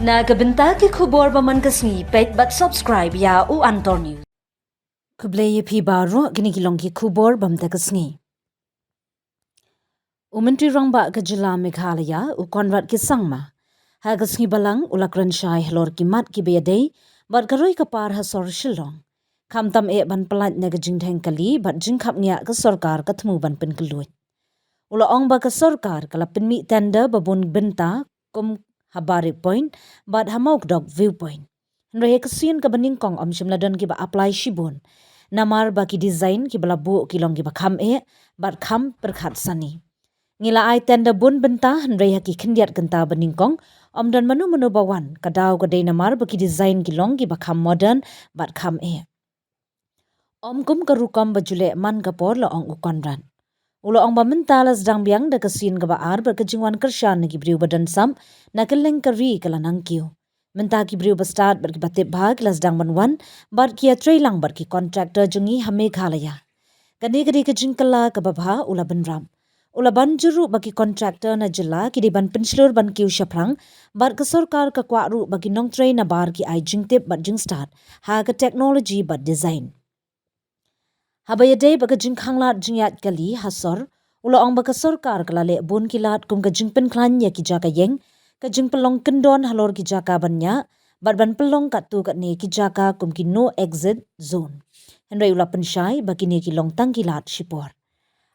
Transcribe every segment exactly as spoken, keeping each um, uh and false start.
Na ka bynta ki khubor ba man ka sngi, peit bad subscribe ïa u Antor News. Khublei ïa phi baroh, kine ki long ki khubor ba mynta ka sngi. U Myntri Rangbah ka jylla Meghalaya, u Conrad K Sangma, ha ka sngi Balang u la kren shai halor ki mat kiba ïadei bad ka roi ka par ha sor Shillong, khamtam eh ban pyllait na ka jingdheng kali bad jingkhapngiah ka sorkar ka thmu ban pynkylluid. U la ong ba ka sorkar ka la pynmih tender ba bun bynta kum ha Barrack Point bad ha Mawkdok View Point. Hynrei ha ka sien kaba nyngkong ym shym la don kiba apply shibun, namar ba ki design kiba la buh ki long kiba kham eh bad kham pyrkhat sani. Ngi la ai tender bun bynta, hynrei ha ki khyndiat kynta ba nyngkong ym don mano mano ba wan, ka daw ka dei namar ba ki design ki long kiba kham modern bad kham eh. Ym kum ka rukom ba ju leh man ka por, la ong u Conrad. U la ong ba mynta la sdang biang da ka sien kaba ar bad ka jingwan kyrshan na ki briew ba don sam na kylleng ka ri ka la nang kiew. Mynta ki briew ba stad bad kiba tip bha ki la sdang ban wan bad ki ïatreilang bad ki contractor jong ngi ha Meghalaya. Kane ka dei ka jingkylla kaba bha, u la bynrap. U la ban jur ruh ba ki contractor na jylla ki dei ban pynshlur ban kiew shaphrang, bad ka sorkar ka kwah ruh ba ki nongtrei nabar ki ai jingtip bad jingstad ha ka technology bad design. Haba ïadei bad ka jingkhanglad jingïaid kali ha sor, u la ong ba ka sorkar ka la leh bun ki lad kum ka jingpynkhlaiñ ïa ki jaka ïeng, ka jingpynlong kyndon halor ki jaka ban ñiah bad ban pynlong katto katne ki jaka kum ki no exit zone. Hynrei u la pynshai ba kine ki long tang ki lad shipor.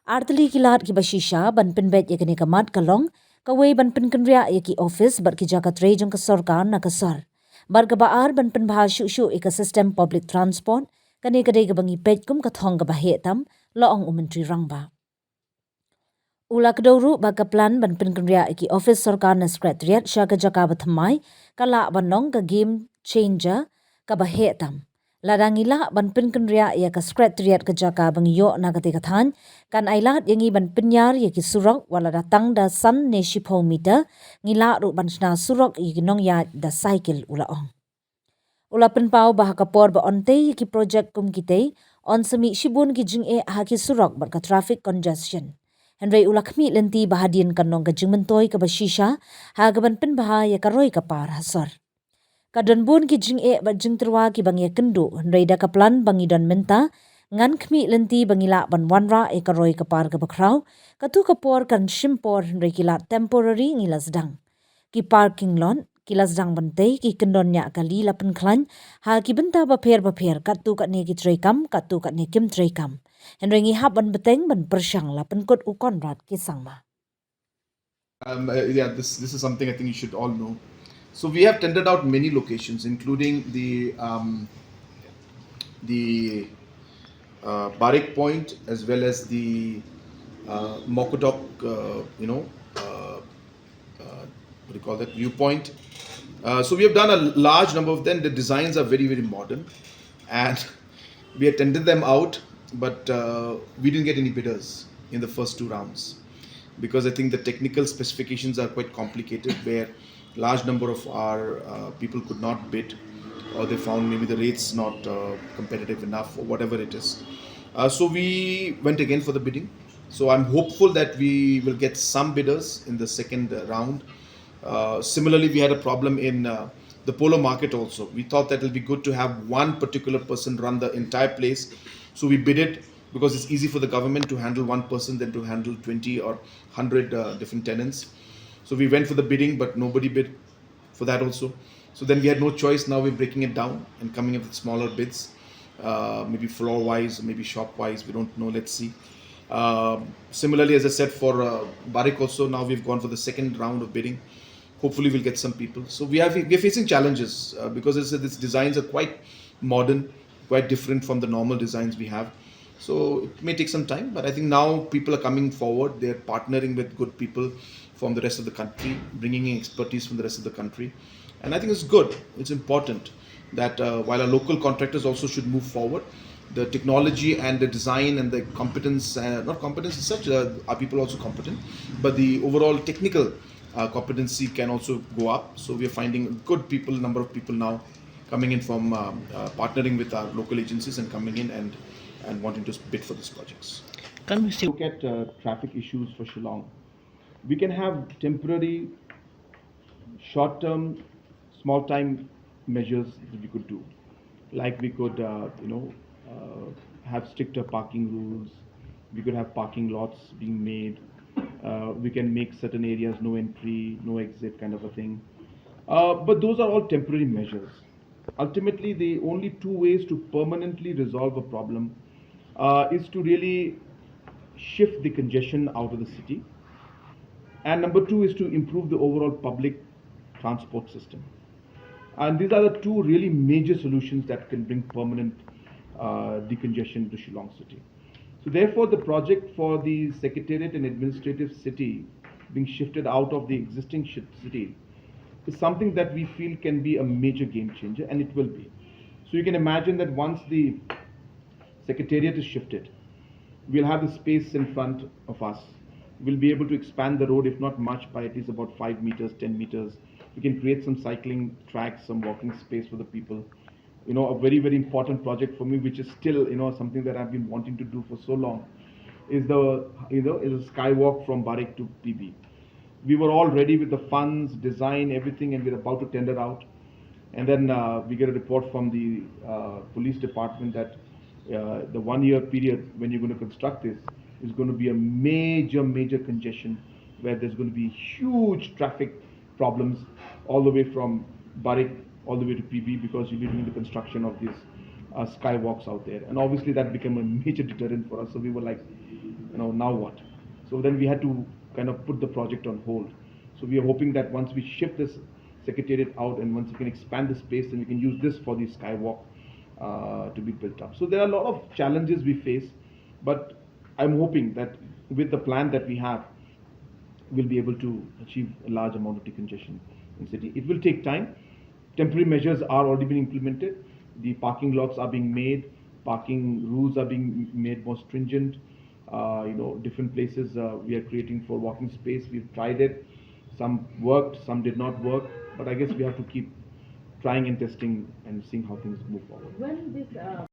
Artylli ki lad kiba shisha ban pynbeit ïa kane ka mat ka long, kawei ban pynkynriah ïa ki office bad ki jaka trei jong ka sorkar na ka sor, bad kaba ar ban pynbha shuh shuh ïa ka system public transport. Kane ka dei kaba ngi peit kum ka thong kaba heh tam, la ong u Myntri Rangbah. U la kdew ruh ba ka plan ban pynkynriah ïa ki office sorkar na Secretariat sha ka jaka ba thymmai ka lah ban long ka game changer kaba heh tam. Lada ngi lah ban pynkynriah ïa ka Secretariat ka jaka ba ngi ïoh na katei ka thaiñ, kan ailad ïa ngi ban pynïar ïa ki surok, wat lada tang da san ne shiphew meter, ngi lah ruh ban shna surok ïa ki nongïaid da cycle, u la ong. U la pynpaw ba ha ka por ba ong tei ïa ki project kum kitei, yn sa mih shibun ki jingeh ha ki surok bad ka traffic congestion. Hynrei u la khmih lynti ba hadien kan long ka jingmyntoi kaba shisha ha kaban pynbha ïa ka roi ka par ha sor. Ka don bun ki jingeh bad jingtyrwa kiba ngi ïakynduh, hynrei da ka plan ba ngi don mynta, ngan khmih lynti ba ngi lah ban wanrah ïa ka roi ka par kaba khraw. Katto ka por kan shim por, hynrei ki lad temporary ngi la sdang. Ki parking lot ki la sdang ban tei, ki kyndon ñiah kali la pynkhlaiñ ha ki bynta bapher bapher, katto katne ki treikam, katto katne kim treikam. Hynrei ngi hap ban bteng ban pyrshang, la pynkut u Conrad K Sangma. Um, uh, yeah, this, this is something I think you should all know. So we have tendered out many locations, including the, um, the, uh, Barrack Point as well as the, uh, Mokdok, uh, you know, uh, uh, what do you call that, viewpoint. Uh, so we have done a large number of them. The designs are very, very modern, and we had tendered them out, but, uh, we didn't get any bidders in the first two rounds, because I think the technical specifications are quite complicated, where large number of our, uh, people could not bid, or they found maybe the rates not, uh, competitive enough, or whatever it is. Uh, so we went again for the bidding. So I'm hopeful that we will get some bidders in the second, uh, round. Uh, similarly, we had a problem in, uh, the Polo Market also. We thought that it'll be good to have one particular person run the entire place. So we bid it because it's easy for the government to handle one person than to handle twenty or hundred, uh, different tenants. So we went for the bidding, but nobody bid for that also. So then we had no choice. Now we're breaking it down and coming up with smaller bids, uh, maybe floor wise, maybe shop wise. We don't know. Let's see. Um, similarly, as I said, for, uh, Barrack also, now we've gone for the second round of bidding. Hopefully, we'll get some people. So we are, we're facing challenges, uh, because as I said, these designs are quite modern, quite different from the normal designs we have. So it may take some time, but I think now people are coming forward. They're partnering with good people from the rest of the country, bringing in expertise from the rest of the country. And I think it's good, it's important that, uh, while our local contractors also should move forward, the technology and the design and the competence, uh, not competence as such, uh, are people also competent, but the overall technical, uh, competency can also go up. So we are finding a good people, number of people now coming in from, um, uh, partnering with our local agencies and coming in and, and wanting to bid for these projects. Can we say look at, uh, traffic issues for Shillong? We can have temporary, short-term small time measures that we could do. Like we could, uh, you know, uh, have stricter parking rules. We could have parking lots being made. Uh, we can make certain areas no entry, no exit kind of a thing. Uh, but those are all temporary measures. Ultimately, the only two ways to permanently resolve a problem uh, is to really shift the congestion out of the city. And number two is to improve the overall public transport system. And these are the two really major solutions that can bring permanent uh, decongestion to Shillong city. So therefore, the project for the secretariat and administrative city being shifted out of the existing shi- city is something that we feel can be a major game changer, and it will be. So you can imagine that once the secretariat is shifted, we'll have the space in front of us. We'll be able to expand the road, if not much, by at least about five meters, ten meters. We can create some cycling tracks, some walking space for the people. You know, a very, very important project for me, which is still, you know, something that I've been wanting to do for so long, is the, you know, is a skywalk from Barik to P B. We were all ready with the funds, design, everything, and we're about to tender out. And then uh, we get a report from the uh, police department that uh, the one-year period when you're going to construct this is going to be a major, major congestion where there's going to be huge traffic problems all the way from Barik all the way to P B because you'll be doing the construction of these uh, skywalks out there. And obviously that became a major deterrent for us. So we were like, you know, now what? So then we had to kind of put the project on hold. So we are hoping that once we shift this secretariat out and once we can expand the space, then we can use this for the skywalk uh, to be built up. So there are a lot of challenges we face, but I'm hoping that with the plan that we have, we'll be able to achieve a large amount of decongestion in city. It will take time. Temporary measures are already being implemented. The parking lots are being made. Parking rules are being made more stringent. Uh, you know, different places uh, we are creating for walking space. We've tried it. Some worked, some did not work. But I guess we have to keep trying and testing and seeing how things move forward. When this uh,